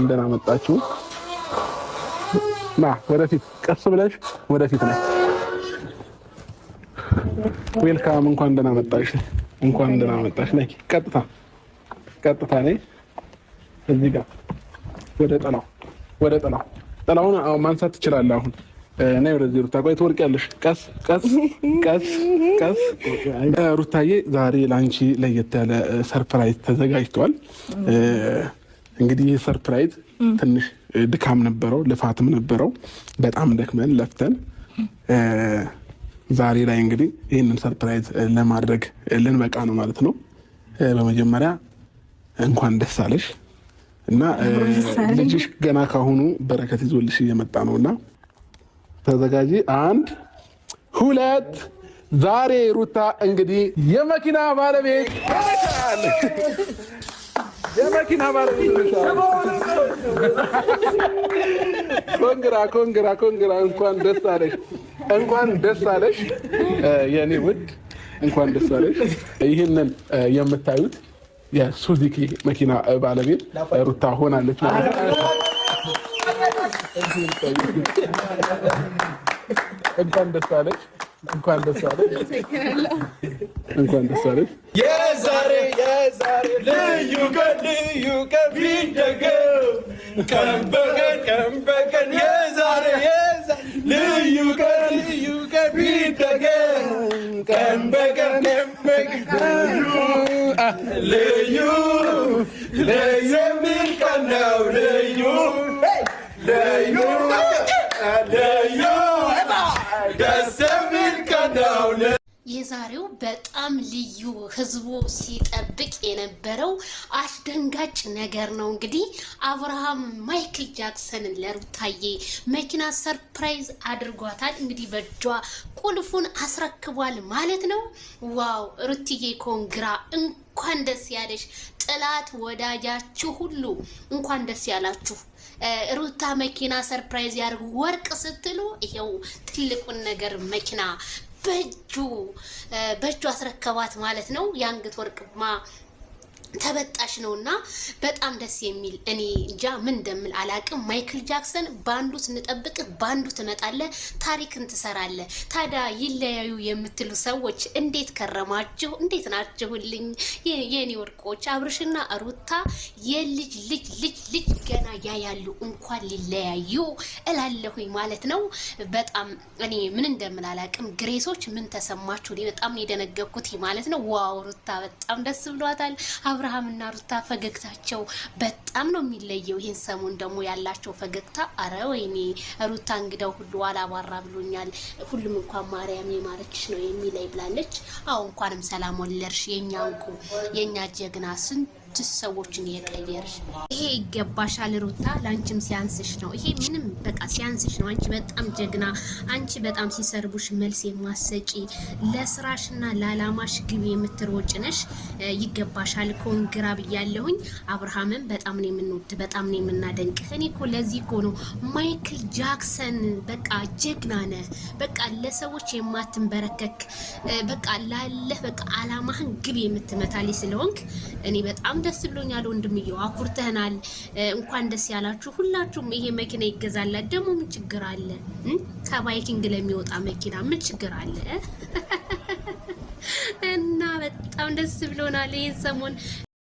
ደህና መጣችሁ። ና ወደፊት፣ ቀስ ብለሽ ወደፊት ነው። Welcome፣ እንኳን ደህና መጣሽ። እንኳን ደህና መጣሽ። ነይ ቀጥታ ቀጥታ ነይ። እዚህ ጋር ወደ ጥላው፣ ወደ ጥላው፣ ጥላውን ማንሳት ትችላለህ። አሁን ነይ ወደዚህ ሩታ። ቆይ ትወድቂያለሽ። ቀስ ቀስ ቀስ ቀስ። ሩታዬ፣ ዛሬ ለአንቺ ለየት ያለ surprise ተዘጋጅቷል። እንግዲህ ይህ surprise ትንሽ ድካም ነበረው፣ ልፋትም ነበረው። በጣም ደክመን ለፍተን ዛሬ ላይ እንግዲህ ይህንን surprise ለማድረግ ልንበቃ ነው ማለት ነው። በመጀመሪያ እንኳን ደስ አለሽ እና ልጅሽ ገና ካሁኑ በረከት ይዞልሽ እየመጣ ነው እና ተዘጋጂ። አንድ፣ ሁለት። ዛሬ ሩታ እንግዲህ የመኪና ባለቤት ሆነሻል። የመኪና ባለቤት ሆነሻል። Congra, congra, congra! እንኳን ደስ አለሽ፣ እንኳን ደስ አለሽ የኔ ውድ፣ እንኳን ደስ አለሽ። ይህንን የምታዩት የሱዙኪ መኪና ባለቤት ሩታ ሆናለች ማለት ነው። እንኳን ደስ አለሽ፣ እንኳን ደስ አለሽ፣ እንኳን ደስ አለሽ። የዛሬ የዛሬ ልዩ ቀን፣ ልዩ ቀን ቢደገም ቀን በቀን ቀን በቀን፣ የዛሬ የዛሬ ልዩ ቀን፣ ልዩ ቀን ቢደገም ቀን በቀን ቀን በቀን፣ ልዩ ልዩ የሚል ቀን ነው፣ ልዩ ልዩ ልዩ ደስ የሚል ቀን ነው። የዛሬው በጣም ልዩ፣ ህዝቡ ሲጠብቅ የነበረው አስደንጋጭ ነገር ነው። እንግዲህ አብርሃም ማይክል ጃክሰንን ለሩታዬ መኪና surprise አድርጓታል። እንግዲህ በእጇ ቁልፉን አስረክቧል ማለት ነው። Wow ሩትዬ፣ congra፣ እንኳን ደስ ያለሽ። ጥላት ወዳጃችሁ ሁሉ እንኳን ደስ ያላችሁ። ሩታ መኪና surprise ያድርጉ ወርቅ ስትሉ ይሄው ትልቁን ነገር መኪና በእጁ በእጁ አስረከባት ማለት ነው። የአንገት ወርቅማ ተበጣሽ ነው እና በጣም ደስ የሚል፣ እኔ እንጃ ምን እንደምል አላቅም። ማይክል ጃክሰን በአንዱ ስንጠብቅ በአንዱ ትመጣለህ፣ ታሪክን ትሰራለህ። ታዲያ ይለያዩ የምትሉ ሰዎች እንዴት ከረማችሁ? እንዴት ናችሁልኝ የኔ ወርቆች? አብርሽና ሩታ የልጅ ልጅ ልጅ ልጅ ገና ያያሉ፣ እንኳን ሊለያዩ እላለሁኝ ማለት ነው። በጣም እኔ ምን እንደምል አላቅም። ግሬሶች ምን ተሰማችሁ? እኔ በጣም ነው የደነገጥኩት ማለት ነው። Wow ሩታ በጣም ደስ ብሏታል። አብርሃምና ሩታ ፈገግታቸው በጣም ነው የሚለየው። ይህን ሰሞን ደግሞ ያላቸው ፈገግታ አረ ወይኔ ሩታ እንግዳው ሁሉ አላባራ ብሎኛል። ሁሉም እንኳን ማርያም የማረችሽ ነው የሚለይ ብላለች። አዎ እንኳንም ሰላም ወለድሽ የኛ እንቁ፣ የኛ ጀግና፣ ስንት ሰዎችን የቀየርሽ፣ ይሄ ይገባሻል ሩታ። ለአንቺም ሲያንስሽ ነው ይሄ፣ ምንም በቃ ሲያንስሽ ነው። አንቺ በጣም ጀግና፣ አንቺ በጣም ሲሰርቡሽ መልስ የማሰጪ፣ ለስራሽና ለአላማሽ ግብ የምትሮጭ ነሽ። ይገባሻል። Congra ብያለሁኝ። አብርሃምን በጣም ነው የምንወድ፣ በጣም ነው የምናደንቅ። እኔ እኮ ለዚህ እኮ ነው ማይክል ጃክሰን፣ በቃ ጀግና ነህ። በቃ ለሰዎች የማትንበረከክ፣ በቃ ላለህ በቃ አላማህን ግብ የምትመታልኝ ስለሆንክ እኔ በጣም ደስ ብሎኛል። ወንድምየው አኩርተህናል። እንኳን ደስ ያላችሁ ሁላችሁም። ይሄ መኪና ይገዛላት ደግሞ ምን ችግር አለ? ከባይኪንግ ለሚወጣ መኪና ምን ችግር አለ? እና በጣም ደስ ብሎናል ይህን ሰሞን።